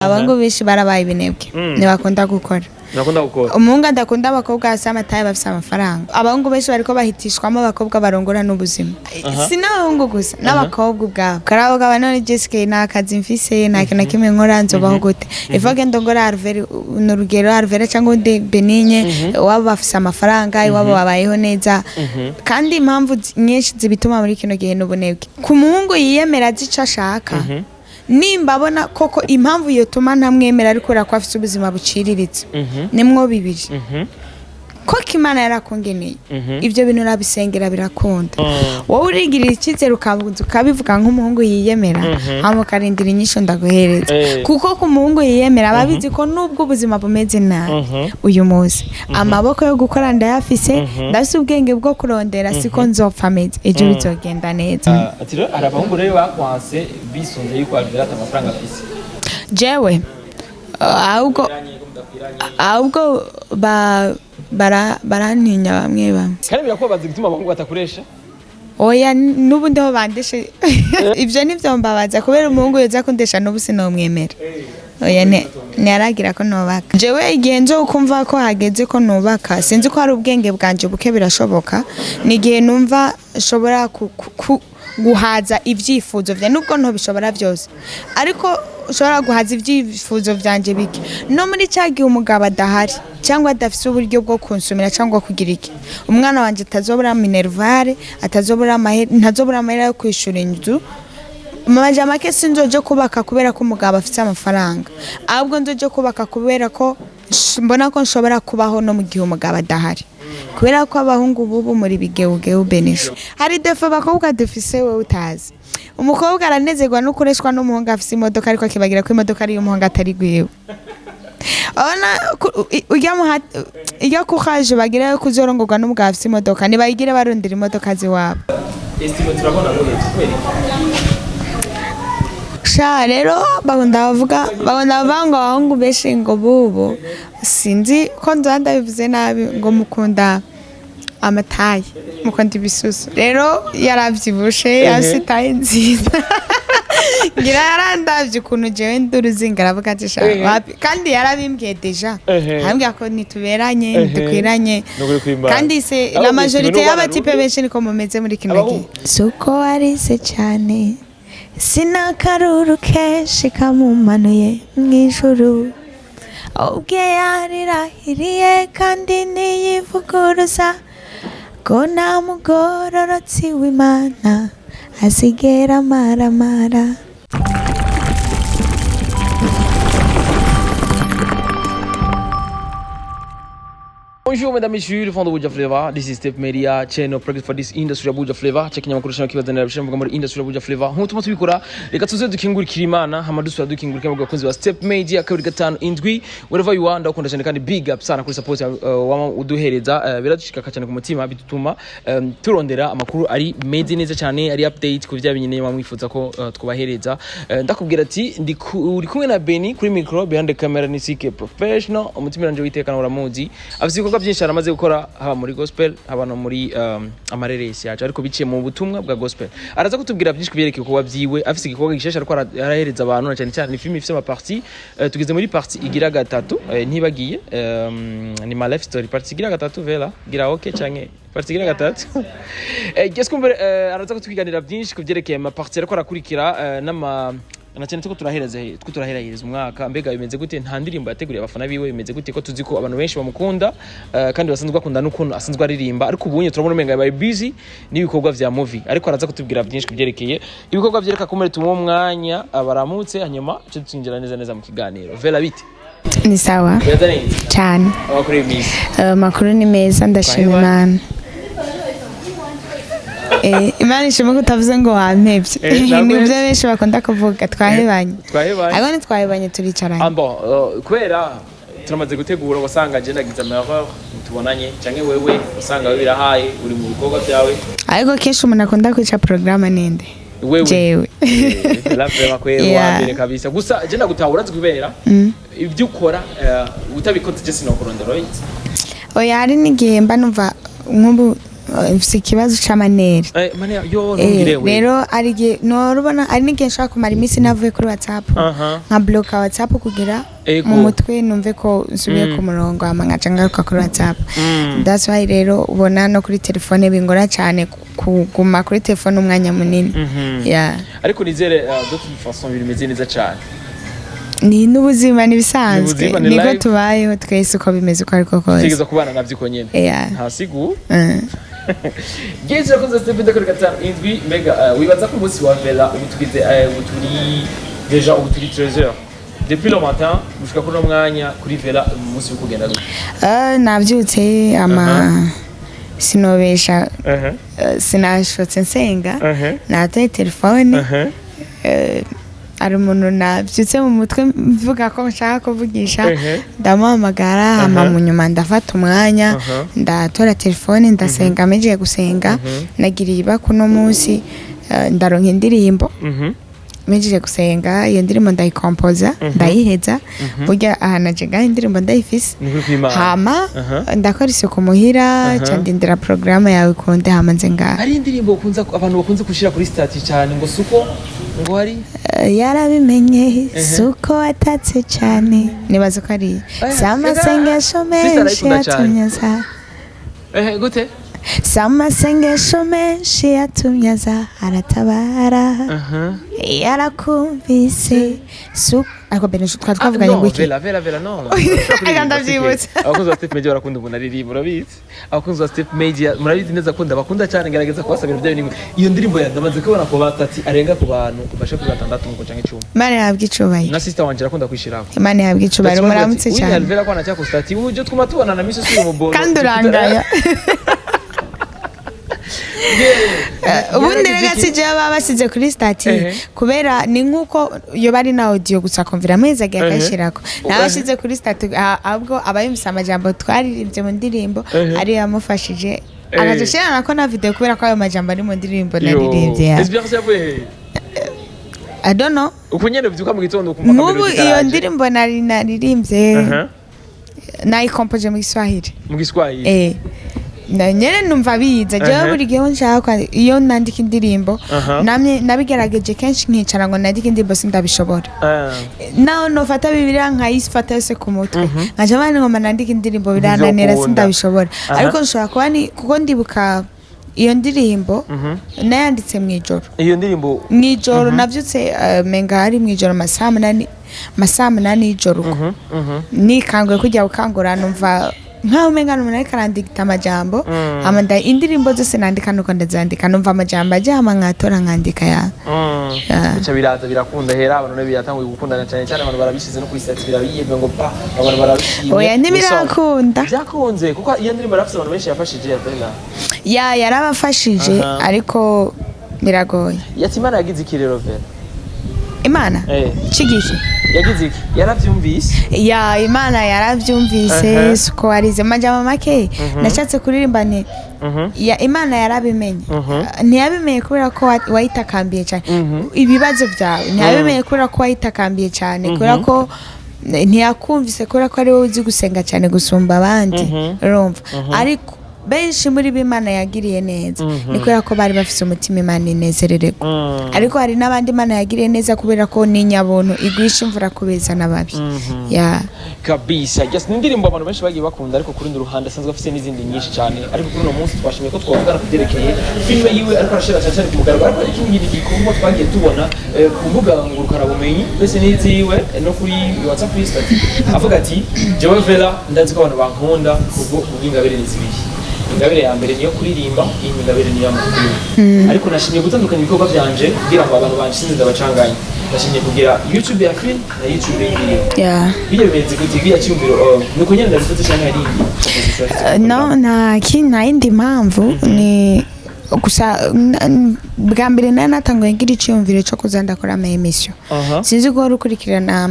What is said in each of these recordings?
Abahungu benshi barabaye ibinebwe, ntibakunda gukora. Nakunda gukora. Umuhungu adakunda abakobwa hasi amataye bafise amafaranga. Abahungu benshi bariko bahitishwamo abakobwa barongora n'ubuzima. Si n'abahungu gusa, n'abakobwa ubwabo. Karavuga none Jessica, nta kazi mfise, nta kintu na kimwe nkora, nzobaho gute? Ivoge ndongora Arvere, ni urugero, Arvere cyangwa undi Benigne, iwabo bafise amafaranga, iwabo babayeho neza. Kandi impamvu nyinshi zibituma muri kino gihe n'ubunebwe. Ku muhungu yiyemera azi ico ashaka, nimba abona koko impamvu yotuma ntamwemera ariko kubera ko afise ubuzima buciriritse, nimwo bibiri koko Imana yarakungeneye, ibyo bintu urabisengera birakunda. Wowe urigirira icyizere, ukabanza ukabivuga nk'umuhungu yiyemera, hama ukarindira inyishu ndaguhereza. Kuko ku muhungu yiyemera aba abizi ko nubwo ubuzima bumeze nabi uyu munsi, amaboko yo gukora ndayafise, ndafise ubwenge bwo kurondera, siko nzopfa ameze ejo, bizogenda neza. Ati rero hari abahungu rero bakwanse bisunze yuko Alvera ata amafaranga afise. Jewe ahubwo barantinya bamwe bamwe. Kandi birakubabaza igituma abahungu batakoresha? Oya, n'ubu ndiho bandeshe, ibyo nibyo mbabaza, kubera umuhungu yoza kundesha n'ubu sinomwemera. Oya, ntiyaragira ko nubaka. Jewe igihe nzo kumva ko hageze ko nubaka, sinzi ko hari ubwenge bwanje buke, birashoboka, ni igihe numva nshobora guhaza ibyifuzo byanjye, nubwo ntobishobora byose, ariko ushobora guhaza ibyifuzo byanjye bike, no muri cya gihe umugabo adahari cyangwa adafise uburyo bwo kunsumira cyangwa kugira iki, umwana wanjye atazobura minerval, atazobura amahera, ntazobura amahera yo kwishura inzu. Mu majambo make, sinzoje kubaka kubera ko umugabo afite amafaranga, ahubwo nzoje kubaka kubera ko mbona ko nshobora kubaho no mu gihe umugabo adahari, kubera ko abahungu bubu muri bigewugeu. Benisho hari défaut abakobwa dufise wowe utazi. Umukobwa aranezerwa no kureshwa n'umuhungu afise imodoka, ariko akibagira ko imodoka ari iy'umuhungu, atari gwiwe. Urabona irya courage bagira yo kuzorongorwa n'umugabo afise imodoka, ntibayigire barondera imodoka ziwabo. Estime turabona ngo kubera iki? Sha rero bakunda bavuga ngo abahungu benshi ngo bubu, sinzi ko nzoba ndabivuze nabi, ngo mukunda ama taille, mukunda ibisusu. Rero yaravyibushe, afise i taille nziza, ngira yarandavye ukuntu jewe ndi uruzinga, aravuga ati sha wapi. Kandi yarabimbwiye déjà, arambwira ko ntituberanye, ntidukwiranye. Nukuri kw'Imana. Kandi se Ahubwo la majorité Estime y'aba types n'ubwana benshi niko mumeze muri kino Abahungu. gihe. Suko warize cyane, sinakaruru kenshi kamumanuye mw'ijuru, ubwe yarirahiriye kandi ntiyivuguruza ko nta mugororotsi w'Imana azigera amaramara. Bonjour mesdames et messieurs, les fans de Buja Flavor. This is Step Media, channel project for this industry ya Buja Flavor. Check inyamakuru shaka kibazanira bishe muri industry ya Buja Flavor. Nkuko tuma tubikora, reka tuze dukingurikira Imana, hama dusubira dukingurikira mu bakunzi ba Step Media 257. Wherever you are, ndakunda cyane kandi big up sana kuri support wama uduhereza, biradushika cyane ku mutima, bituma turondera amakuru ari meze neza cyane, ari update ku bya binyene mwifuza ko twubahereza. Ndakubwira ati uri kumwe na Benny kuri micro, behind the camera ni CK Professional, umutima wanje witeka uramuzi. Afise ibikorwa byinshi aramaze gukora, haba muri gospel, haba no muri amareresi yacu, ariko biciye mu butumwa bwa gospel. Araza kutubwira byinshi kubyerekeye ibikorwa byiwe. Afise igikorwa gishasha ariko arahereza abantu, na cyane cyane ni film ifise ama partie, tugeze muri partie igira gatatu, ntibagiye, ni my life story partie igira gatatu. Vera gira okay canke partie igira gatatu. Qu'est-ce qu'on araza kutwiganira byinshi kubyerekeye ama partie ariko arakurikira, n'ama na cyane tuko turahereza, tuko turaherahiriza umwaka. Mbega bimeze gute? Nta ndirimbo yateguriye abafana biwe? Bimeze gute ko tuzi ko abantu benshi bamukunda, kandi basanzwe bakunda n'ukuntu asanzwe aririmba? Ariko ubunye turabona umenga yabaye busy n'ibikorwa vya movie, ariko araza kutubwira byinshi kubyerekeye ibikorwa byereka kumere. Tumuhe umwanya abaramutse, hanyuma cyo twinjira neza neza mu kiganiro. Vera, bite? Ni sawa. Beza neza. Cyane. Amakuru y'imisi? Amakuru ni meza, ndashima. Twahebanye. Imana. Imana ishimwe ko utavuze ngo wampevye. Ntabwo Nibyo benshi bakunda kuvuga, twahebanye. Twahebanye. Ariko ntitwahebanye, turicaranye. Ah bon, kubera turamaze gutegura, wasanga je nagize ama erreur tubonanye, canke wewe usanga we birahaye uri mu bikorwa byawe. Ariko kenshi umuntu akunda kwica porogaramu ninde? Wewe. Jewe. La vraiment kwera wa mbere kabisa. Gusa je ndagutahura kubera ibyo ukora, utabikoze je sinokurondera, right? Oya, hari n'igihe mba numva nk'ubu Mfise ikibazo c'amanere. Mane yo, ntungire we. Rero ari igihe norubona, ari n'igihe nshobora kumara iminsi navuye kuri WhatsApp, nka bloka WhatsApp kugira mu mutwe numve ko nsubiye ku murongo, hama nkaca ngaruka kuri WhatsApp. That's why rero ubona no kuri telefone bingora cyane kuguma kuri telefone umwanya munini. Yeah. Ariko nizere de toute façon bimeze neza cyane. Ni n'ubuzima, n'ibisanzwe. Ni ubuzima, ni Niko life. tubayeho twese, uko bimeze uko ariko kose. Utegereza kubana navyo uko nyene. Yeah. Nta sigu. Gezi rakunze Step ndakora 57. Mbega wibaza ko umunsi wa Vera ubu tugize, ubu turi déjà, ubu turi 13h, depuis le matin gushika kuri uno mwanya, kuri Vera umunsi wo kugenda gute? Nabyutse ama sinobesha, sinashotse nsenga, natoye telefone, hari umuntu nabyutse mu mutwe mvuga ko nshaka kuvugisha, ndamuhamagara, hama mu nyuma ndafata umwanya, ndatora telefone, ndasenga. Mpejeje gusenga, nagiriye ibako uno munsi, ndaronka indirimbo. Mpejeje gusenga, iyo ndirimbo ndayikompoza, ndayiheza. Burya aha naje ngaho indirimbo ndayifise. Ni kw'Imana. Hama ndakora isuku muhira, ca ndindira porogaramu yawe ikunde, hama nze ngaha. Hari indirimbo ukunze, abantu bakunze gushira kuri statut cyane, ngo suko ngo hari Yarabimenye, suko watatse cyane, nibaza ko ari si amasengesho Sister menshi arayikunda cyane. yatumye aza. Gute? Si amasengesho menshi yatumye aza, aratabara, yarakumvise su ariko benesha twari twavuganye No, ngo iki? Vera, Vera, Vera, no. Aka ndavyibutse. Abakunzi ba Step Media barakunda umuntu aririmba, urabizi. Abakunzi ba Step Media murabizi neza ko ndabakunda cyane, ngerageza kubasabira bya bintu. Iyo ndirimbo yandamaze kubona ko batati arenga ku bantu basha kuri 6 ngo canke 10. Imana ihabwe icubahiro. Na sister wanje arakunda kwishirako. Imana ihabwe icubahiro, muramutse cyane. Vera ko anacya ku statut uje twuma tubonana misi usuye mu bono. Kandi urangaya. Ubundi rega si jewe baba basize kuri statut, kubera ni nk'uko iyo bari na audio gusa akumvira amezi agiye akayishirako. Nawe ashyize kuri statut, ahubwo aba yumvise amajambo twaririmbye mu ndirimbo, ariyo yamufashije, agaca ashirana ko na video, kubera ko ayo majambo ari mu ndirimbo naririmbye ya. Inspiration yavuye he? I don't know. Uko nyene uvyuka mu gitondo ukumva Nk'ubu akamelody iyo karaje. ndirimbo nari naririmbye, nayikompoje mu Giswahili. Mu Giswahili. Na nyene numva biza jewe buri gihe nshaka iyo nandika indirimbo, namye nabigerageje kenshi, nkicara ngo nandike indirimbo, sindabishobora. Naho nofata Bibiliya nkayifata yose ku mutwe, nkaca mbana ngoma nandika indirimbo, birananira. Ntivyokunda. Sindabishobora. Ariko nshobora kuba ni kuko ndibuka iyo ndirimbo nayanditse mu ijoro. Iyo ndirimbo. Mu ijoro navyutse, menga hari mu ijoro amasaha 8, amasaha 8 y'ijoro uko. Nikanguye kujya gukangura, numva nkaho umenga umuntu ariko arandika amajambo. Hama indirimbo zose nandika nuko ndazandika, numva amajambo aje, hama nkatora nkandika ya. Yeah. Bica biraza birakunda hera, abantu nabo biratanguye gukundana cyane cyane, abantu barabishize no kuri statut, birabiyemwe ngo pa, abantu barabishimye. Oya, ntibirakunda. Byakunze kuko iyo ndirimbo yarafise abantu benshi yafashije ya Bella. Ya, yarabafashije, ariko biragoye. Yati Imana yagize iki rero, Vera? Imana cigiki? Yagize iki? Yaravyumvise. Ya, Imana yaravyumvise. Suko warize amajambo make nashatse kuririmba nti ya Imana yarabimenye. Ntiyabimenye kubera ko wayitakambiye cyane ibibazo byawe, ntiyabimenye kubera ko wayitakambiye cyane, kubera ko ntiyakumvise kubera ko ari wowe uzi gusenga cyane gusumba abandi. Urumva, ariko benshi muri bo Imana yagiriye neza ni kubera ko bari bafise umutima Imana inezerererwa. Ariko hari n'abandi Imana yagiriye neza kubera ko ni nyabuntu, igwisha imvura kubeza n'ababi ya. Kabisa, yes, ni indirimbo abantu benshi bagiye bakunda, ariko ku rundi ruhande asanzwe afise n'izindi nyinshi cyane. Ariko kuri uno munsi twashimye ko twavugana ku byerekeye filime yiwe, ariko arashira cyane cyane ku mugaragaro. Ariko ikindi kintu gikorwa twagiye tubona ku mbuga ngurukanabumenyi mbese n'iziwe, no kuri WhatsApp, kuri statut, avuga ati: "Jewe Vera ndazi ko abantu bankunda kubwo kubw'ingabire zibiri. Ingabire ya mbere niyo kuririmba, iyi ingabire niyo amakuru. Ariko nashimye gutandukanya ibikorwa byanje kugira ngo abantu banshinze ndabacanganye. Nashimye kugira YouTube ya film na YouTube y'indirimbo." Bijya bimeze gute bijya cyumviro, nuko nyene ndabifite cyangwa hari indi proposition afite? No, nta yindi mpamvu, ni gusa bwa mbere nari natanguye ngira iciyumviro cyo kuza ndakora ama émission. Sinzi ko wari ukurikirana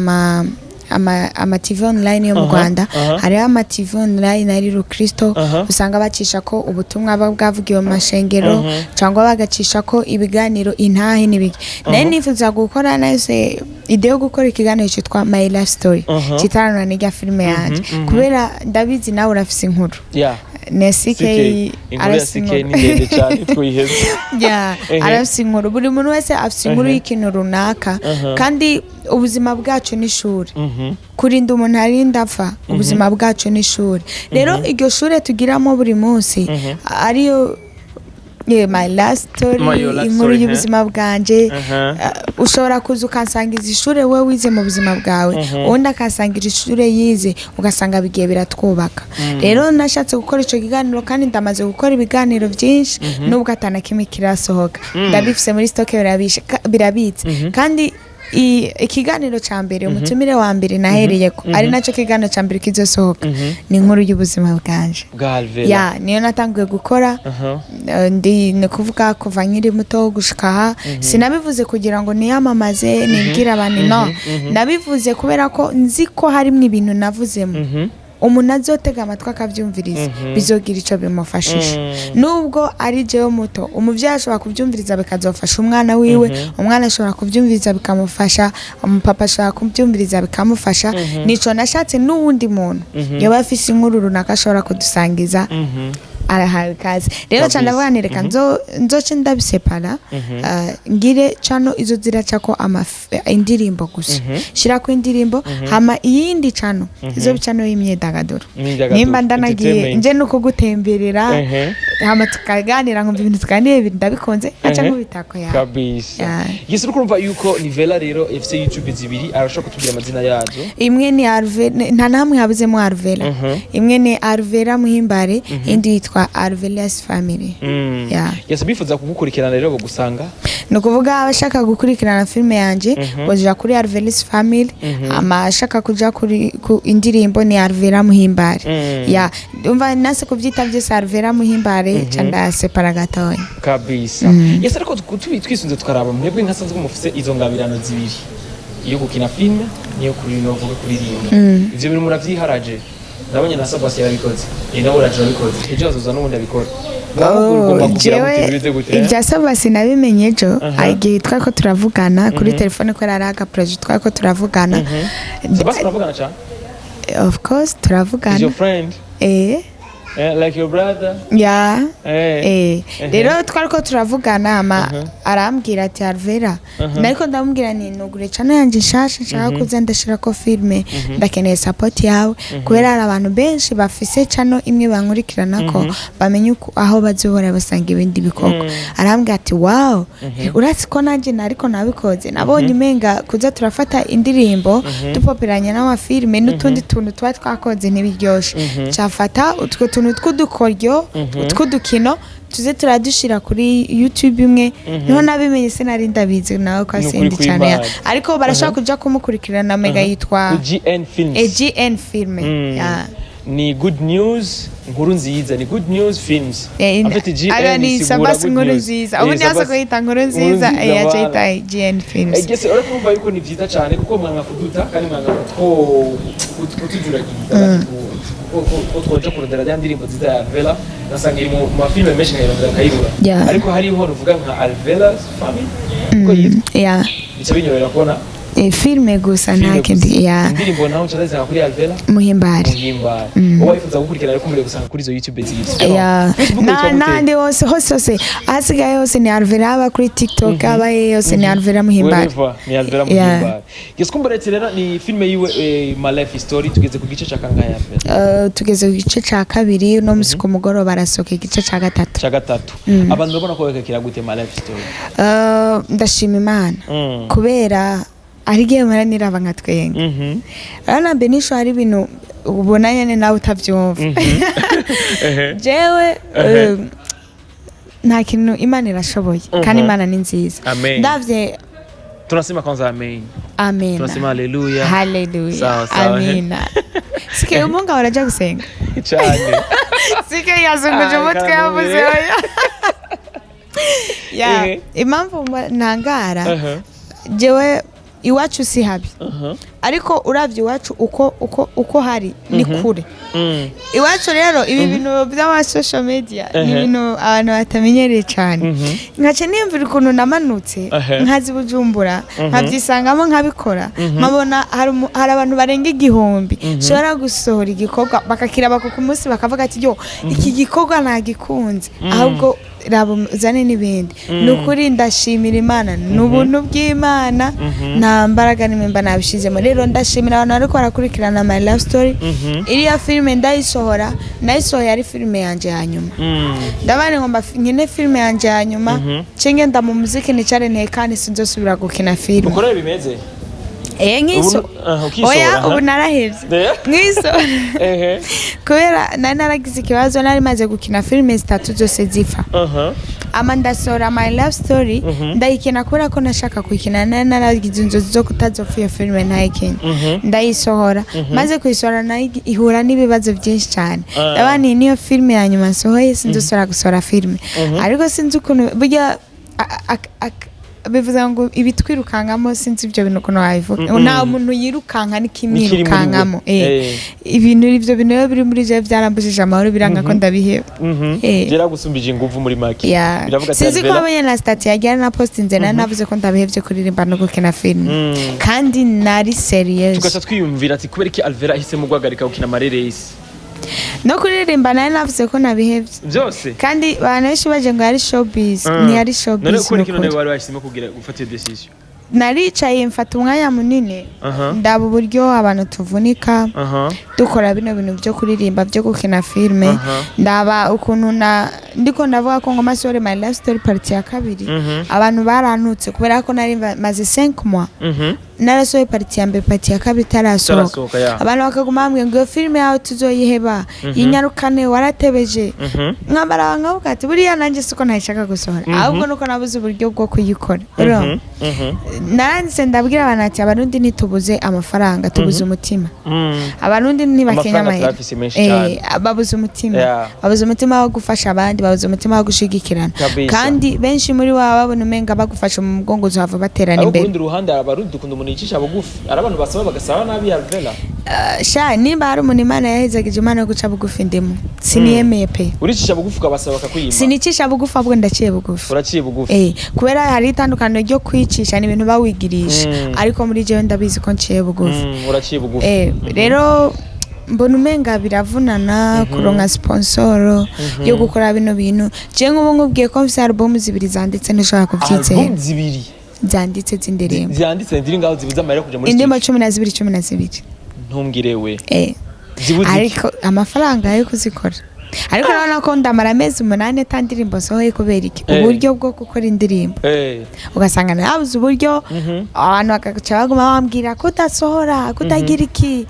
ama TV online yo mu Rwanda. Hariho ama TV online ari rukristo, usanga bacisha ko ubutumwa buba bwavugiwe mu mashengero, cyangwa bagacisha ko ibiganiro, intahe n'ibiki. Nayo nifuza gukora nahise idée yo gukora ikiganiro cyitwa My Life Story, kitaranura n'irya filime yanjye, kubera ndabizi nawe urafise inkuru. Ne CK. Inkuru ya Arafise CK inkuru. ni ndende cyane, twiheze. Yeah, arafise inkuru. Buri muntu wese afise inkuru y'ikintu runaka, kandi ubuzima bwacu ni ishuri. Kurinda umuntu arinda apfa, ubuzima bwacu ni ishuri. Rero iryo shure tugiramo buri munsi, ariyo, yeah, my last story, My your last inkuru story, y'ubuzima bwanje. Ushobora kuza ukansangiza ishure we wize mu buzima bwawe, uwundi akansangira ishure yize, ugasanga bigiye biratwubaka. Rero nashatse gukora ico kiganiro, kandi ndamaze gukora ibiganiro byinshi, nubwo atana kimwe kirasohoka. Ndabifise muri stock, birabitse. Kandi ikiganiro ca mbere, umutumire wa mbere nahereyeko, ari nacyo kiganiro ca mbere kizosohoka, ni inkuru y'ubuzima bwanje. Bwa Alvera. Ya, niyo natanguye gukora. Ndi ni kuvuga kuva nkiri muto gushika aha. Sinabivuze kugira ngo niyamamaze, nibwire abantu, no nabivuze kubera ko nzi ko harimo ibintu navuzemo, umuntu azotega amatwi akabyumviriza, bizogira icyo bimufashije. Nubwo ari jewe muto, umubyeyi ashobora kubyumviriza bikazofasha umwana wiwe, umwana ashobora kubyumviriza bikamufasha, umupapa ashobora kubyumviriza bikamufasha. Nico nashatse. N'uwundi muntu yoba afise inkuru runaka ashobora kudusangiza, arahawe ikaze. Rero Kabisa. ca ndavuga nti reka nzoce ndabisepara, ngire cano izo ziracako indirimbo gusa, shirako indirimbo, hama iyindi cano izo cano y'imyidagaduro. Imyidagaduro, Nimba ndanagiye entertainment. nje no kugutemberera, hama tukaganira, nkumva ibintu tuganiriye ndabikunze, nkaca nkubitako yawe. Kabisa. Yeah. Yes, uriko urumva yuko ni Vela rero ifise YouTube zibiri, arashobora kutubwira amazina yazo? Imwe ni Arve, nta namwe habuzemo Arvela. Imwe ni Arvera Muhimbare, indi yitwa Arvelias Family. Yeah. Yes, bifuza kugukurikirana rero bagusanga? Ni ukuvuga abashaka gukurikirana filime yanjye boja kuri Arvelis Family, amashaka kuja kuri ku indirimbo ni Arvera Muhimbare. Ya, umva nase kuvyita vyose Arvera Muhimbare, ca ndasepara gatoya. Kabisa. Yes, ariko twisunze tukaraba mwebwe nkasanzwe mufise izo ngabirano zibiri, iyo gukina filime niyo kuri novuga kuririmba, ivyo bintu muravyiharaje. Ndabonye na Sabasi yarabikoze, nawe uraje urabikoze, ejo hazoza n'ubundi abikora. Ugomba kugira Jewe gute, bimeze gute, eh? Ibya Sabasi nabimenye ejo, igihe twari turavugana kuri telefone, ko yari aga projet twari ko turavugana. Sabasi turavugana cyane? Of course Is turavugana. your friend? Eh. Like your brother? Ya. Eh. Rero twari ko turavugana, ama arambwira ati Arvera, nariko ndamubwira ni nugure channel yanje nshasha, nshaka kuza ndashirako filme, ndakeneye support yawe, kubera hari abantu benshi bafise channel imwe bankurikirana ko bamenye uko aho bazohora basanga ibindi bikoko. Arambwira ati wow, uretse ko nanjye nariko nabikoze, nabonye umenga kuza turafata indirimbo dupoperanya n'amafilme n'utundi tuntu tuba twakoze ntibiryoshe, cafata utwo tuntu tw'udukoryo tw'udukino tuze turadushira kuri YouTube imwe. Niho nabimenye, sinari ndabizi nawe ko Ni ukuri asindi cyane ya. kw'Imana. Ariko barashobora kuja kumukurikirana, mega yitwa GN Films. GN Film. Ya. Ni good news, inkuru nziza, ni Good News Films. Eh, En fait, GN aga ni isigura Sabasi good inkuru news. nziza. Eh, Ubu niyo Sabasi- kuyita inkuru nziza, Nziza, yaca voilà. yita GN Films. Gese urumva yuko ni vyiza cyane, kuko mwanga kuduta kandi mwanga kutujuragiriza ko twoja kurondera rya ndirimbo nziza ya Alvela. Nasanga iri mu mafilme menshi, nkayirondera nkayibura. Ariko hariho nuvuga nka Alvela's Family uko yitwa, bica binyorera kubona Filme gusa, filme nta gusa. kindi ya. Indirimbo naho nca kuri Alvela Muhimbare. Muhimbare. Uwo wifuza gukurikirana ariko mbere gusanga kuri izo YouTube zibiri. Ya. Facebook Na yitwa gute? N'ahandi hose hose hose ahasigaye hose ni Alvera, haba kuri TikTok, haba hehe hose ni Alvera Muhimbare. Wherever, ni Alvera Muhimbare. Yes, kumbaretse rero ni filme yiwe, My Life Story. Tugeze ku gice ca kangahe, Alvera? Tugeze ku gice ca kabiri. Uno musi ku mugoroba arasohoka igice ca gatatu. Ca gatatu. Abantu babona ko bakakira gute My Life Story? Ndashima Imana, kubera ari igihe mpora niraba nka twenga. Urabona Benisho, hari ibintu ubona nyene nawe utavyumva. Jewe nta kintu, Imana irashoboye kandi Imana ni nziza. Amen. Ndavye. Tunasema kwanza amen. Amen. Tunasema haleluya. Haleluya. Sawa, sawa. Amina. Sike umunga waraja gusenga. Cyane. Sike yazunguje Ah, umutwe, yavuze karamuye. oya. Ya, impamvu ntangara, jewe iwacu si habi. Ariko uravye iwacu uko hari ni kure. Iwacu rero ibi bintu by'ama social media ni ibintu abantu batamenyereye cyane. Nkaca niyumvira ukuntu namanutse nkazi Bujumbura, nkabyisangamo, nkabikora, nkabona hari abantu barenga 1000 nshobora gusohora igikorwa bakakiraba ku munsi, bakavuga ati: "Yo, iki gikorwa nagikunze, ahubwo raba uzane n'ibindi." Ni ukuri ndashimira Imana, ni ubuntu bw'Imana, nta mbaraga nimwe mba nabishizemo. Rero ndashimira abantu bariko barakurikirana My Love Story. Iriya filime ndayisohora, nayisohoye ari filime yanje ya nyuma. Ndabana ngomba nkine filime yanje ya nyuma, nce ngenda mu muziki, nicare ntekane, sinzosubira gukina filime. Uko rero bimeze. Eh, nkiso Ukisohora, oya. aha. Ubu narahevye mwisohora kubera nari naragize ikibazo, nari maze gukina filime zitatu zose zipfa. Ama ndasohora My Love Story, ndayikina kubera ko nashaka kuyikina, nari naragize inzozi zo kutazopfa iyo filime ntayikina. Ndayisohora, maze kuyisohora nayo ihura n'ibibazo byinshi cyane. Ndabona iyi niyo filime ya nyuma nsohoye, sinzosora gusohora filime. Ariko sinzi ukuntu burya bivuze ngo ibitwirukankamo, sinzi ibyo bintu ukuntu wabivuga, nta muntu yirukanka n'ikimwirukankamo. N'ikiri muri we. Ibintu ibyo bintu rero biri muri je byarambujije amahoro, biranga ko ndabiheba. Byaragusumbije inguvu muri make. Ya. Biravuga ati Sinzi ko Alvera. wabonye na statut yagira na postinze, nari navuze ko ndabihevye kuririmba no gukina filime, kandi nari serious. Tugaca twiyumvira ati kubera iki Alvera ahisemo guhagarika gukina amareresi? No kuririmba nari navuze ko nabihevye. Byose. Kandi abantu benshi baje ngo yari showbiz. Ntiyari showbiz. None kubera iki none Nukuri. wari wahisemo kugira gufata iyo decision? Naricaye mfata umwanya munini, ndaba uburyo abantu tuvunika dukora bino bintu byo kuririmba, byo gukina filime. Ndaba ukuntu na ndiko ndavuga ko ngoma sore My Life Story partie ya kabiri, abantu barantutse kubera ko nari maze 5 mois narasohoye partie ya mbere, partie ya kabiri itarasohoka. Itarasohoka, ya. Abantu bakaguma bambwira ngo iyo filime yawe tuzoyiheba, yinyarukane, waratebeje. Nkambara nkavuga ati buriya nanjye siko ntayishaka gusohora, ahubwo nuko nabuze uburyo bwo kuyikora. Urumva? Naranditse ndabwira abantu ati: "Abarundi ntitubuze amafaranga, tubuze umutima." Abarundi ntibakenya Amafaranga amahera. turafise menshi cyane. Babuze umutima. Babuze umutima wo gufasha abandi, babuze umutima wo gushigikirana. Kandi benshi muri bo baba babona umenga bagufasha mu mugongo uzohava baterana Ariko ku imbere. rundi ruhande Abarundi dukunda umuntu yicisha bugufi, ari abantu basaba bagasaba nabi, Alvera. Sha, nimba hari umuntu Imana yahezagije Imana yo guca bugufi, ndimo siniyemeye pe. Uricisha bugufi ukabasaba bakakwima. Sinicisha bugufi, ahubwo ndaciye bugufi. Uraciye bugufi. Kubera hari itandukaniro ryo kwicisha, ni ibintu bawigirisha, ariko muri jewe ndabizi ko nciye bugufi. Uraciye bugufi. Rero mbona umenga biravunana kuronka sponsor yo gukora bino bintu. Je nk'ubu nkubwiye ko mfise album zibiri zanditse, ntushobora kuvyizera. Album zibiri? Zanditse z'indirimbo. Zanditse ziri ngaho, zibuze amahera kuja muri Indirimbo studio. 12, 12. Ntumbwire we. Zibuze iki? Ariko amafaranga yo kuzikora, ariko urabona ko ndamara amezi 8 ata ndirimbo nsohoye. Kubera iki? Uburyo bwo gukora indirimbo, ugasanga nabuze uburyo. Abantu bagaca baguma bambwira ko udasohora, ko utagira iki,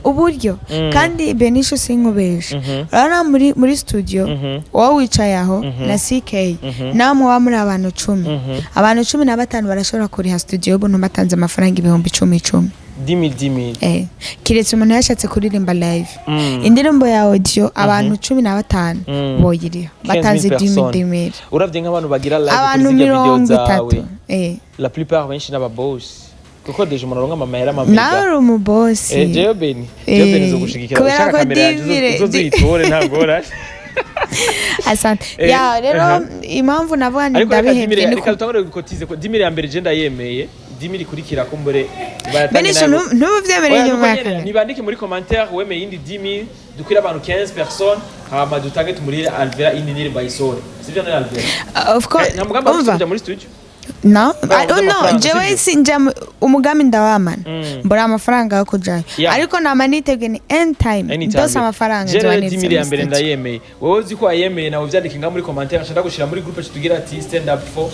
uburyo. Kandi benisho sinkubesha, urabona muri studio, wowe wicaye aho na CK, nawe muba muri abantu 10, abantu 15 barashobora kuriha studio y'ubuntu batanze amafaranga ibihumbi icumi icumi. 10 000, 10 000. Kiretse umuntu yashatse kuririmba live, indirimbo ya audio abantu 15 boyiriha batanze 15 000 10 000, personnes. 10 000. Uravye nk'abantu bagira live Abantu kuri zirya video mirongo zawe, itatu. la plupart benshi n'aba boss, kuko déjà umuntu aronka amahera amamega. Nawe uri umubosi. Jewe Beni, jewe Beni nzogushigikira. Kubera Ushaka ko kamera yanje uzoyitore, nta ngorane. Asante. Ya, rero impamvu navuga nti Ariko reka ndabihevye 10 000, ni reka dutangure gukotize ko 10 000 ya mbere je ndayemeye, 10 000 ikurikira ko mbere bayatange. Benisho, ntubuvyemere Oya, inyuma nuko ya nyene, kamera. Nibandike muri commentaire wemeye iyindi 10 000, dukwire abantu 15 personnes, hama dutange tumurire Alvera indi ndirimbo ayisore, sivyo none Alvera? Of course. Nta mugambi wari Umva. kuja muri studio? No. Babuze Oh, no. amafaranga, Jewe sivyo? sinja umugambi ndawamana, mbura amafaranga yo kujayo. Ariko nama niteguye ni anytime Anytime. ndose amafaranga Je nzoba rero nitse 10 000 ya muri mbere studio. ndayemeye. Wowe uzi ko wayemeye nawe uvyandike ngaho muri commentaire, nshaka gushira muri groupe tugira ati stand up for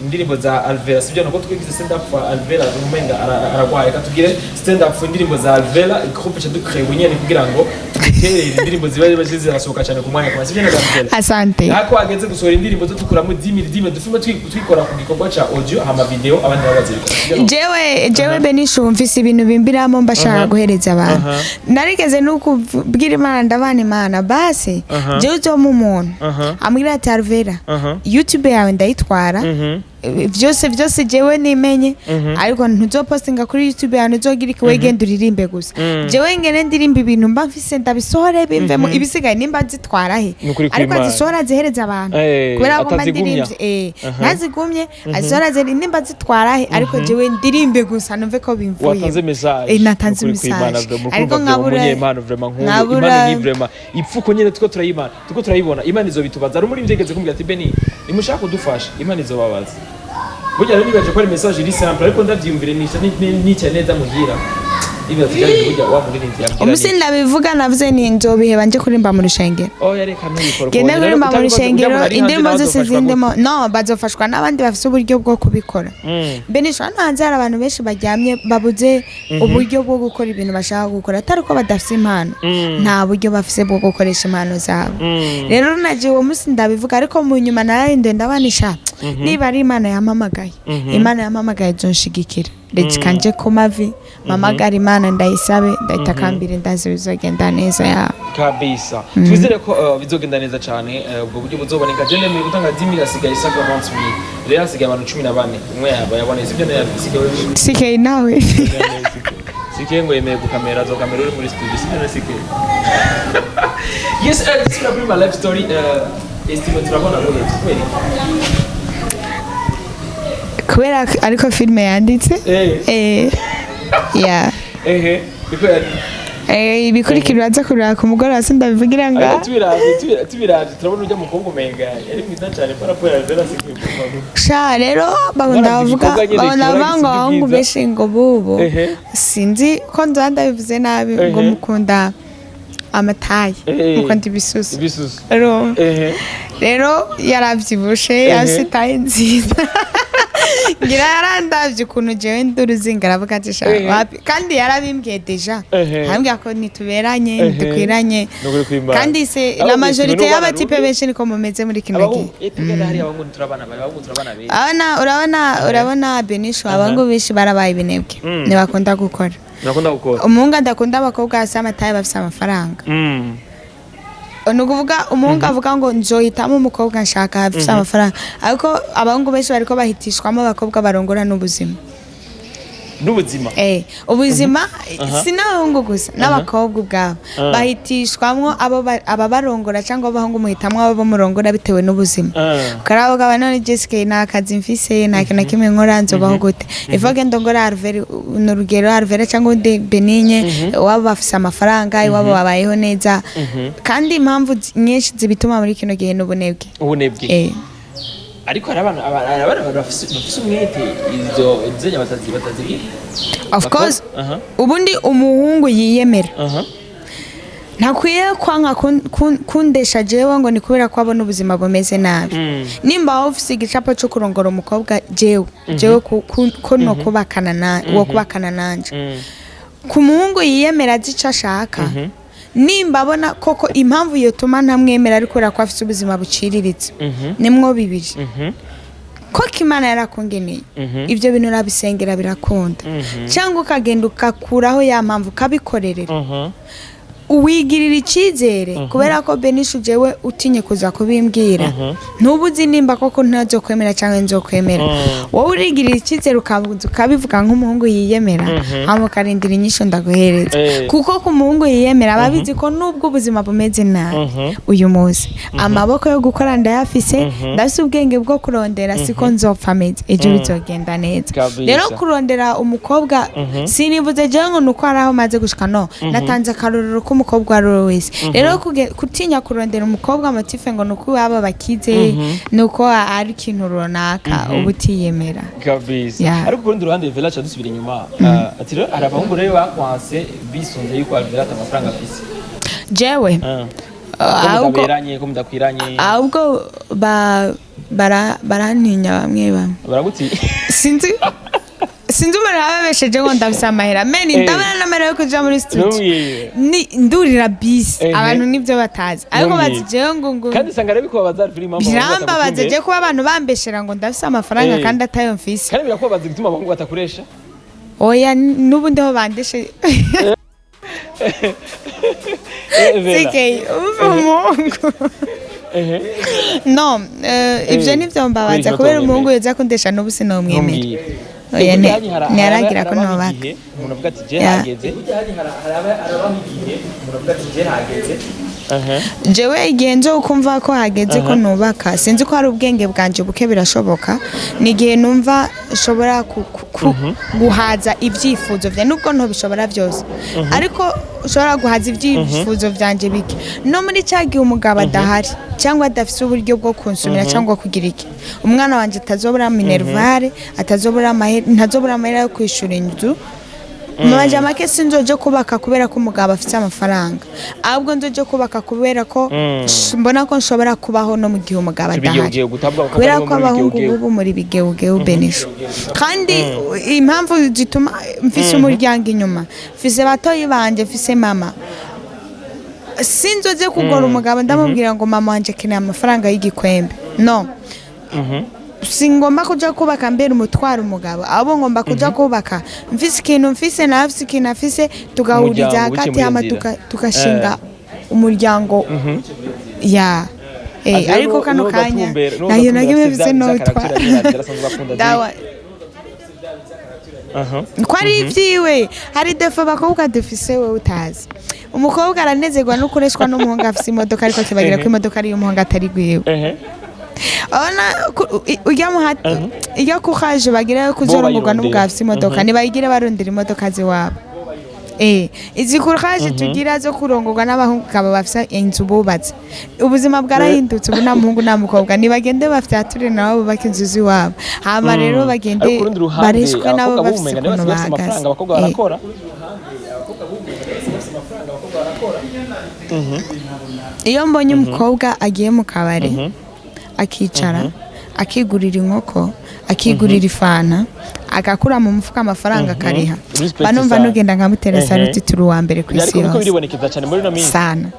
indirimbo za Alvera, sivyo? Nuko twigize stand up for Alvera umenga aragwaye, reka tugire stand up for indirimbo za Alvera, groupe cha dukreye nyene kugira ngo tuguterere indirimbo ziba ziba zirasohoka cyane ku mwanya kwa, sivyo na Alvera? Asante. Nako ageze gusohora indirimbo zo dukuramo 10 000, 10 000, dufume twikora ku gikorwa ca audio, hama video abandi nabo bazibikora, sivyo no? Jewe Benisho, mfise ibintu bimbiramo mbashaka guhereza abantu. Narigeze no kubwira Imana, ndabana Imana basi, jewe uzoma umuntu ambwira ati: "Alvera, YouTube yawe ndayitwara." Vyose vyose jewe nimenye, ariko ntuzopostinga kuri YouTube yawe, ntuzogira iki, wegenda uririmbe gusa. Jewe ngene ndirimba ibintu mba mfise, ndabisohore bimvemo, ibisigaye nimba zitwara he. Nukuri Ariko kw'Imana. azisohora azihereza abantu, kubera ko mba atazigumya. ndirimbye, ntazigumye, azisohora nimba zitwara he, ariko jewe ndirimbe gusa numve ko bimvuye. Watanze message. Natanze Nukuri kw'Imana, message. vraiment, Ariko urumva vraiment umunyempano vraiment nk'uyu, impano nk'iyi vraiment ipfuko nyene tuko turayimana, tuko turayibona, Imana izobitubaza. Hari umuririmbyi yigeze kumbwira ati: "Beni, nimushaka kudufasha, Imana izobabaza." Burya rero nibaje ko ari message iri simple, ariko ndavyiyumvire nisha nicaye neza muhira, nibaza ati: "Byari burya wa muririmbyi yambwira." Umusi Ni ndabivuga, navuze ni nzobiheba nje kuririmba mu rushengero. Oh, yareka ntubikora. Genda kuririmba mu rushengero, indirimbo zose zindimo no bazofashwa n'abandi bafise uburyo bwo kubikora. Benisha, hano hanze hari abantu benshi baryamye babuze uburyo bwo gukora ibintu bashaka gukora, atari uko badafise impano, nta buryo bafise bwo gukoresha impano zabo. Rero naje uwo munsi ndabivuga, ariko mu nyuma nararinduye, ndabanisha niba ari Imana yampamagaye, Imana yampamagaye izonshigikira. Reka nje ku mavi mpamagara Imana, ndayisabe, ndayitakambira, ndazi bizogenda neza ya. Kabisa, twizere ko bizogenda neza cyane, ubwo buryo buzoboneka. Je nemeye gutanga 10,000, asigaye isaga 20,000. Rero hasigaye abantu 14, umwe yaba yaboneye, sibyo? Yasigaye. Sikeye nawe. Sikeye ngo yemeye gukamera, azokamera uri muri studio, sibyo? Na Sikeye, yes. Dusubira kuri my life story. Estime turabona ngo kubera iki? Kubera ariko filime yanditse. Ya. Ehe, niko yari. Ibikurikira uraza kureba ku mugoroba, sindabivugira nga. Ariko tubiravye turabona urya mukobwa umenga yari mwiza cyane par rapport ya Vera Sikeye. Sha, rero bakunda Baravye bavuga, igikorwa nyene bakunda kibura bavuga ngo gisumba abahungu ubwiza. benshi ngo bubu, sinzi ko nzoba ndabivuze nabi, ngo mukunda amataye, mukunda ibisusu. Ibisusu. Urumva? Rero yaravyibushe, afise itaye nziza, ngira yarandavye ukuntu jewe ndi uruzinga, aravuga ati: "Sha, wapi." Kandi yarabimbwiye déjà, arambwira ko ntituberanye, ntidukwiranye. Nukuri kw'Imana. Kandi se Ahubwo la majorité n'ubana y'abatipe rubi. benshi niko mumeze muri kino gihe. Abahungu tugenda hariya, abahungu turabana babi, abahungu turabana beza. Abana, urabona Benisho, abahungu benshi barabaye ibinebwe, ntibakunda gukora. Nakunda gukora. Umuhungu adakunda abakobwa bafise amataye, bafise amafaranga. Ni ukuvuga umuhungu avuga ngo nzohitamo umukobwa nshaka afise amafaranga, ariko abahungu benshi bariko bahitishwamo abakobwa barongora n'ubuzima. N'ubuzima. Ubuzima si n'abahungu gusa, n'abakobwa ubwabo bahitishwamwo abo ababarongora, cyangwa abahungu muhitamwo abo murongora bitewe n'ubuzima. Ukaravuga none Jessica, nta kazi mfise, nta kintu na kimwe nkora, nzobaho gute? Ivuge ndongora Arvere, ni urugero, Arvere cyangwa undi Benigne, iwabo bafise amafaranga, iwabo babayeho neza. Kandi impamvu nyinshi zibituma muri kino gihe n'ubunebwe. Ubunebwe. Ariko hari abantu hari abana bafise umwete, izo nzenya batazigira. Of course. Ubundi umuhungu yiyemera ntakwiye kwanka kundesha jewe ngo ni kubera ko abona ubuzima bumeze nabi. Nimba wowe ufise igicapo cyo kurongora umukobwa, jewe ko no kubakana na wo kubakana nanje, ku muhungu yiyemera azi icyo ashaka, nimba abona koko impamvu yotuma ntamwemera ari kubera ko afise ubuzima buciriritse, nimwo bibiri. Koko Imana yarakungeneye, ibyo bintu urabisengera birakunda, cyangwa ukagenda ugakuraho ya mpamvu, ukabikorerera, uwigirira icyizere. Kubera ko Benisha, jewe utinye kuza kubimbwira, ntuba uzi nimba koko ntazokwemera cyangwa nzokwemera. Wowe urigirira icyizere, ukabanza ukabivuga nk'umuhungu yiyemera, hama ukarindira inyishu ndaguhereza. Kuko ku muhungu yiyemera aba abizi ko nubwo ubuzima bumeze nabi uyu munsi, amaboko yo gukora ndayafise, ndafise ubwenge bwo kurondera, siko nzopfa ameze, ejo bizogenda neza. Rero kurondera umukobwa, sinivuze jewe ngo nuko hari aho maze gushika, no natanze akarorero k'umukobwa uwo ari we wese. Rero gutinya kurondera umukobwa motif ngo nuko iwabo bakize, nuko ari ikintu runaka, uba utiyemera. Kabisa. Ariko ku rundi ruhande, Vera, ca dusubira inyuma. Ati rero hari abahungu rero bakwanse bisunze yuko Vera ata amafaranga afise. Jewe Ko ahubwo mudaberanye, ko mudakwiranye. Ahubwo barantinya bamwe bamwe. Baraguti. Sinzi umuntu yababesheje ngo ndafise amahera meni. Ndabona n'amahera yo kuja muri studio. Ntumwire. Ni ndurira bisi. Abantu nibyo batazi, ariko Ntumwire. bazi jewe ngo Kandi usanga rero bikubabaza Vera, impamvu abahungu Birambabaza batagukunze. je kuba abantu bambeshera ngo ndafise amafaranga kandi atayo mfise. Kandi birakubabaza gutuma abahungu batakuresha. Oya, n'ubu ndiho bandeshe. Vera. Sikeye umva umuhungu. Ehe. No, ivyo nivyo mbabaza Kubera kubera iki? umuhungu yoza kundesha n'ubu sinomwemera. Ntumbwire. Oya, Burya hari ntiyaragira ko harabaho nobaka. igihe umuntu avuga ati je Ya. hageze. Aha. Jewe igihe nzokumva ko hageze ko nubaka, sinzi ko hari ubwenge bwanje buke, birashoboka, ni igihe numva nshobora guhaza ibyifuzo vyanjye, nubwo ntobishobora byose, ariko ushobora guhaza ibyifuzo vyanje bike no muri cya gihe umugabo adahari cyangwa adafise uburyo bwo kunsumira cyangwa kugira iki, umwana wanje atazobura minerval, atazobura amahera, ntazobura amahera yo kwishura inzu. Mu majamake, sinzoje kubaka kubera ko umugabo afite amafaranga, ahubwo nzoje kubaka kubera ko mbona ko nshobora kubaho no mu gihe umugabo adahari. Ibigewugeu gutabwa. Kubera ko abahungu bubu muri bigewugeu benisho, kandi impamvu zituma mfise umuryango inyuma, mfise batoyi banje, mfise mama, sinzoze kugora umugabo ndamubwira ngo mama wanje akeneye amafaranga y'igikwembe. No singomba kuja kubaka mbere umutwaro umugabo, ahubwo ngomba kuja kubaka mfise ikintu mfise, nawe afise ikintu afise, tugahuriza Umuryango biciye hagati muri iyo hama nzira. Tugashinga umuryango ya. Ariko kano kanya nayo nagimwe mfise notwa dawa ko ari ibyiwe. Hari défaut abakobwa dufise wowe utazi. Umukobwa aranezerwa no kureshwa n'umuhungu afise imodoka, ariko akibagira ko imodoka ari iy'umuhungu atari gwiwe. Urabona ujya muha ijya kuhaje bagira yo kuzorongorwa n'ubwo afise imodoka, ntibayigire barondera imodoka ziwabo. Izi courage tugira zo kurongorwa n'abahungu kaba bafise inzu bubatse, ubuzima bwarahindutse. Ubu nta muhungu nta mukobwa, nibagende bafyature nabo bubake inzu z'iwabo, hama rero bagende Ariko ku rundi ruhande, bareshwe nabo abakobwa bafise bumenga ukuntu nibo bafise bahagaze. amafaranga, abakobwa barakora. Iyo mbonye umukobwa agiye mu kabari, akicara, akigurira inkoko, akigurira ifanta, agakura mu mufuka amafaranga akariha, Respect banumva sana. nugenda nkamutera saluti, turi uwa mbere ku isi Ariko biriko yose. biribonekeza cyane muri ino minsi. Sana.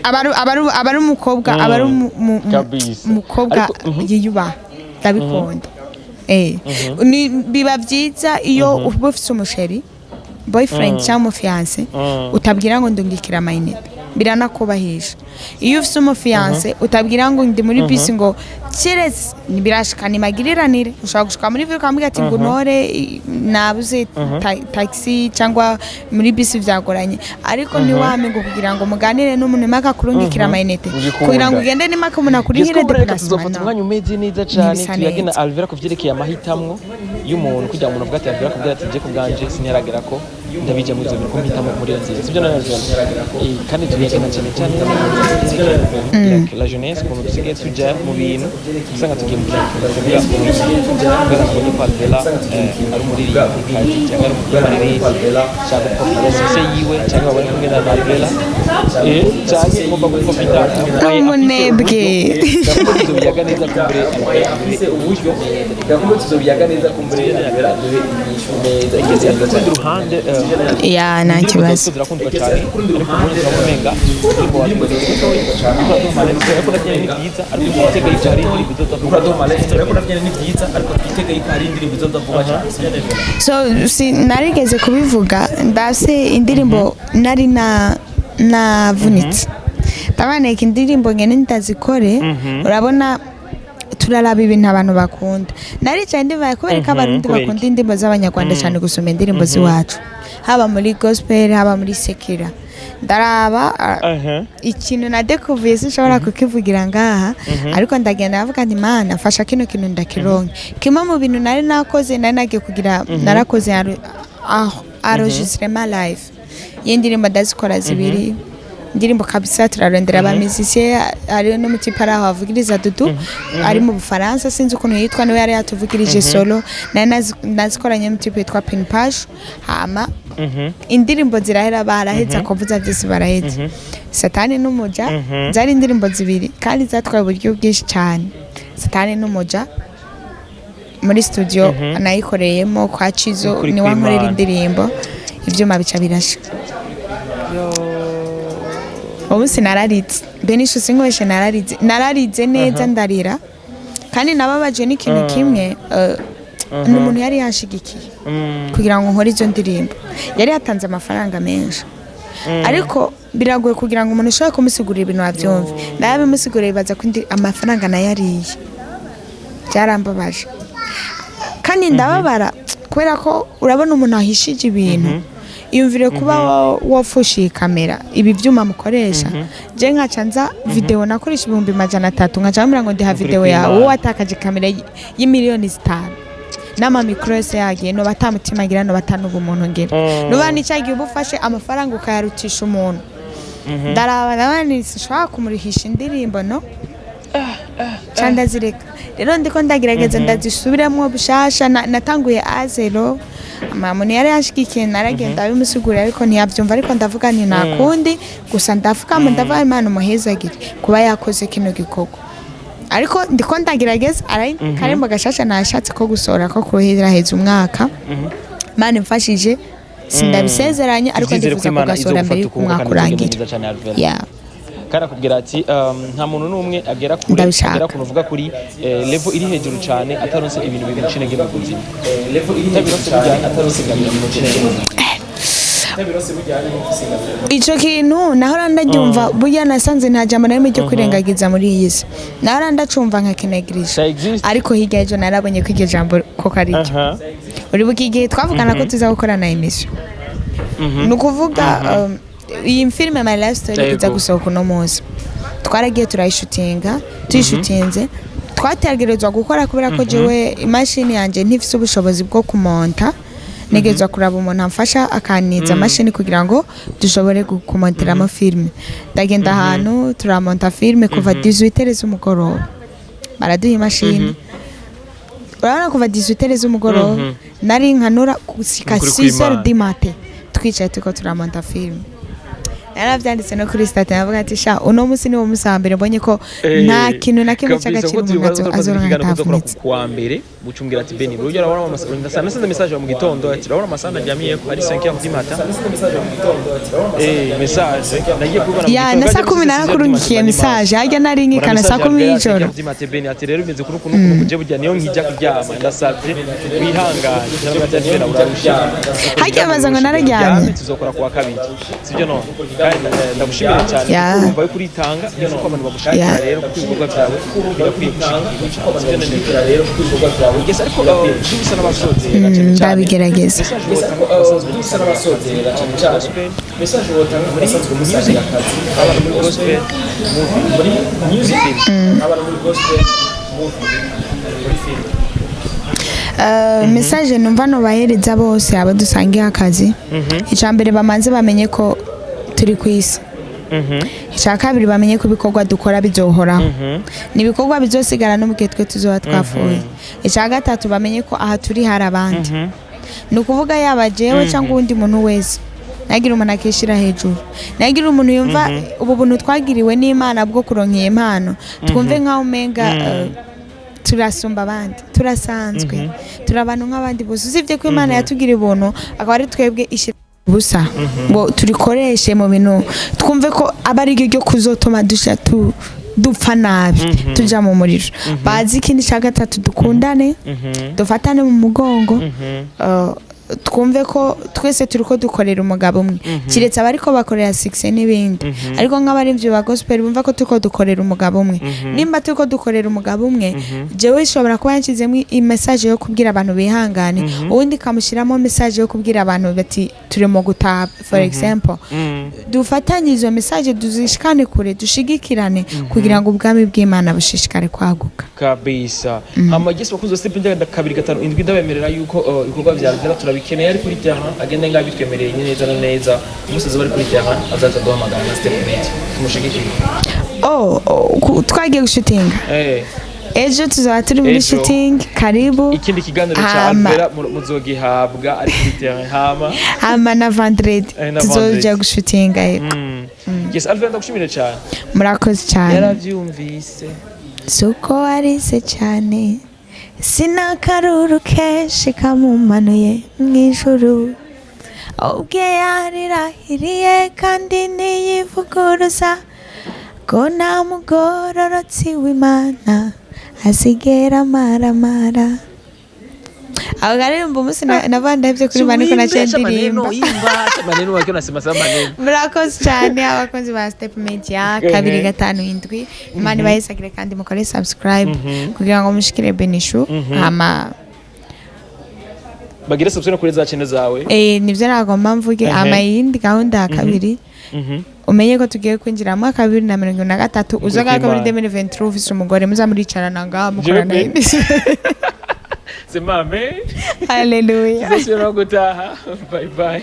Abari umukobwa, abari Kabisa. umukobwa Ariko. yiyubaha, ndabikunda. Biba byiza iyo uba ufise umuchéri, boyfriend cyangwa umufiancé, utabwira ngo ndungikira amayinite, biranakubahisha. Iyo ufise umufiancé utabwira ngo ndi muri bisi, ngo kiretse birashika nimagiriranire, ushobora gushika muri ville ukamubwira ati ngo unore nabuze taxi cyangwa muri bisi vyagoranye, ariko ntiwame ngo kugira ngo muganire n'umuntu impaka kurungikira amayinite Ngikunda. kugira ngo ugende nimaka umuntu akurihire Gisco, reka déplacement. tuzofata umwanya umeze neza cyane Ntibisa tuyage na neza. Alvera ku vyerekeye amahitamwo y'umuntu, kugira ngo umuntu avuge ati Alvera akubwira ati je ku bwanje sinaragera ko ndabijya muri ivyo bintu, ko mpitamo muri iyo nzira, sibyo na Alvera? Kandi tuyage na cyane cyane like la jeunesse, ukuntu dusigaye tuja mu bintu, usanga tugiye mu bintu tuvuga kubera ngo ko Alvera ari umuririmbyikazi cyangwa ari umunyamaririmbi, cyangwa guprofita succès yiwe, cyangwa babone kumwe na Alvera, cyangwa ngomba guprofita. N'umunebwe. Tuzobiyaga neza kumbure afise uburyo, gakumbe tuzobiyaga neza kumbure Alvera duhe inyishu neza igeze ku rundi ruhande. Ya, nta Indirimbo kibazo. zawe zirakundwa cyane, ariko ubundi turabona umenga indirimbo watweretse ariko navyo ni byiza, ariko twitege yuko hari indirimbo izoza vuba. Ariko navyo ni byiza, ariko twitege yuko hari indirimbo izoza vuba cyane. So si narigeze kubivuga, ndase indirimbo nari na navunitse, ndabaneka indirimbo ngene ndazikore. Urabona turaraba ibintu abantu bakunda. Naricaye ndivaye kubera ko Abarundi Kubera bakunda iki? indirimbo z'Abanyarwanda cyane gusumba indirimbo z'iwacu, haba muri gospel, haba muri secular. Ndaraba ikintu nadekuvuye, sinshobora kukivugira ngaha, ariko ndagenda ndavuga nti Mana mfasha kino kintu ndakironke. Kimwe mu bintu nari nakoze, nari nagiye kugira, narakoze enregistrement live y'indirimbo, ndazikora zibiri indirimbo kabisa. Turarondera abamizisiye, hariyo n'umutipe ari aho avugiriza dudu ari mu Bufaransa, sinzi ukuntu yitwa, niwe yari yatuvugirije solo. Nari nazikoranye n'umutipe witwa Pinpage. Hama indirimbo zirahera, baraheza kuvuza byose, baraheza. Satani n'umuja zari indirimbo zibiri kandi zatwaye uburyo bwinshi cyane. Satani n'umuja muri studio nayikoreyemo kwa Chizo, Ukuri niwe ankorera kw'Imana. indirimbo, ivyuma bica birasha. Ubu sinararitse benisho, sinkoreshe, nararize, nararize neza, ndarira. Kandi nababajwe n'ikintu kimwe, ni umuntu yari yanshigikiye kugira ngo nkore izo ndirimbo, yari yatanze amafaranga menshi. Ariko biragoye kugira ngo umuntu ushobore kumusigurira ibintu abyumve. Nabimusiguriye, bibaza ko indi amafaranga nayo ariye. Byarambabaje kandi ndababara, kubera ko urabona umuntu ahishije ibintu, iyumvire kuba wapfushiye kamera, ibi byuma mukoresha, je nkaca nza video nakoresha 300,000, nkaca bambwira ngo ndiha Ukuri video yawe. kw'Imana. Wowe watakaje kamera y'imiliyoni 5 n'amamikoro yose yagiye, noba ata mutima ngira, noba ata n'ubumuntu ngira. Nuba nicyagiye uba ufashe amafaranga ukayarutisha umuntu. Ndaraba, ndabona sinshobora kumurihisha indirimbo, no ca ndazireka. Rero ndiko ndagerageza ndazisubiramo bushasha. Natanguye à zéro. Mama yari yanshigikiye, naragenda abimusigurira ariko ntiyabyumva. Ariko ndavuga nti nta kundi, gusa ndafukama, ndavuga Imana umuhezagire kuba yakoze kino gikorwa. Ariko ndiko ndagerageza ari karembo gashasha nashatse ko gusohora ko kuheraheza umwaka. Imana imfashije, sindabisezeranye, ariko Tuvyizere ko ndifuza Imana kugasohora mbere izogufata y'uko ukuboko umwaka kandi bizogenda urangira. neza cyane, Alvera. Yeah. Kandi akubwira ati nta muntu n'umwe agera kure, Ndabishaka. agera kuntu uvuga kuri level iri hejuru cyane ataronse ibintu bimuca intege mu buzima. Level iri hejuru cyane ataronse ibintu bimuca intege mu buzima. Ico kintu nahora ndaryumva. Burya nasanze nta jambo na rimwe ryo kwirengagiza muri iyi si. Nahora ndacumva nkakinegirisha, Ça existe. ariko hirya y'ejo narabonye ko iryo jambo koko ari ryo. Uribuka igihe twavugana ko tuza gukorana émission? Ni ukuvuga iyi filime My Life Story iza gusohoka uno munsi, twaragiye turayishutinga. Tuyishutinze, twategerezwa gukora, kubera ko jewe imashini yanjye ntifise ubushobozi bwo kumonta, ntegerezwa kuraba umuntu amfasha akaniza amashini kugira ngo dushobore kumonteramo filime. Ndagenda ahantu, turamonta filime kuva 18 z'umugoroba, baraduha imashini. Urabona, kuva 18 z'umugoroba nari nkanura gushika Ukuri 6 kw'Imana. heures du matin, twicaye turiko turamonta filime. Naravyanditse no kuri statut, navuga ati sha, uno munsi niwo munsi wa mbere mbonye ko nta kintu na kimwe cy'agaciro umuntu azoronka atavunitse. Kuwa mbere bucumbwira ati Beni, buryo urabona amasaha, nasanze message mu gitondo ati urabona amasaha naryamiye ko ari 5 heures du matin. Message nagiye kubona mu Ya, gitondo na saa 10 narakurungikiye message, harya nari nkikana saa 10 y'ijoro. Du matin, Beni ati rero bimeze kuri uku n'uku, je burya niyo nkijya kuryama, ndasabye wihangane. Ndavuga ati Beni, urarusha. Harya baza ngo nararyamye. Tuzokora kuwa kabiri, sibyo? No kandi ndagushimira cyane kuko urumva yuko uritanga, niyo ko abantu bagushimira rero, kuko ibikorwa byawe birakwiye gushigikirwa, sibyo? None rero kuko ibikorwa byawe, yes, ariko dusa n'abasozera cyane cyane. Ndabigerageza. Message wotanga ku basanzwe, dusa n'abasozera cyane cyane, message wotanga ku basanzwe music, abantu muri gospel movie, muri music film, abantu muri gospel movie, muri film. Message numva nobahereza bose abo dusangiye akazi, icya mbere bamanze bamenye ko turi ku isi. Icya kabiri, bamenye ko ibikorwa dukora bizohoraho, ni ibikorwa bizosigara no mu gihe twe tuzoba twapfuye. Icya gatatu, bamenye ko aha turi hari abandi. Ni ukuvuga yaba jewe cyangwa uwundi muntu wese, ntagire umuntu akishyira hejuru, ntagire umuntu yumva ubu buntu twagiriwe n'Imana bwo kuronka iyi mpano, twumve nk'aho umenga turasumba abandi. Turasanzwe, turi abantu nk'abandi bose, usibye ko Imana yatugiriye ubuntu akaba ari twebwe ishyira ubusa ngo turikoreshe mu bintu twumve ko aba ari ryo kuzotuma dusha dupfa nabi, tuja mu muriro. Bazi ikindi cya gatatu, dukundane, dufatane mu mugongo, twumve ko twese turi ko dukorera umugabo umwe, kiretse abariko bakorera succès n'ibindi. Ariko nk'abaririmbyi ba gospel bumva ko turiko dukorera umugabo umwe. Nimba turiko dukorera umugabo umwe, jewe ishobora kuba yanshyizemo message yo kubwira abantu bihangane, uwundi ikamushyiramo message yo kubwira abantu bati turi mu gutaha, for example. Dufatanye izo message, duzishikane kure, dushigikirane kugira ngo ubwami bw'Imana bushishikare kwaguka. Kabisa. Hama Yesu bakunze step njya 257, ndabemerera yuko ibikorwa bya Alvera turabikeneye ari kuri terrain, agende ngaho bitwemereye neza na neza. Umunsi bari kuri terrain azaza duhamagara na step mate tumushigikire. Oh, twagiye gushutinga. Ejo tuzaba turi muri Ejo. shooting, karibu. Ikindi kiganiro cya Alvera muzogihabwa ari kuri terrain, hama Hama na vendredi Na tuzoja vendredi. gushutinga, yego. Yes, Alvera, ndagushimire cyane. Murakoze cyane. Yarabyumvise. Suko warize cyane, sinakaruru kenshi kamumanuye mu ijuru, ubwe yarirahiriye kandi ntiyivuguruza ko nta mugororotsi w'Imana azigera amaramara. Aho karirimbo umunsi navuga ndahevye kuririmba, niko naciye Acha maneno, ndirimba. imba, acha maneno, wakiwa nasema sema maneno. Murakoze cyane, abakunzi ba Step Media 257. Imana ibahesagire, kandi mukore subscribe kugira ngo mushikire Benishu hama. Bagire subscribe kuri za channel zawe. Nivyo nagomba mvuge. Ama iyindi gahunda ya kabiri, umenye ko tugiye kwinjira mu mwaka wa 2023, uzogaruka muri Kw'Imana. 2023 ufise umugore, muza muricarana ngaha mukorana Jewe. imisi. Sema amen. Haleluya. Tuzosubira gutaha. Bye bye.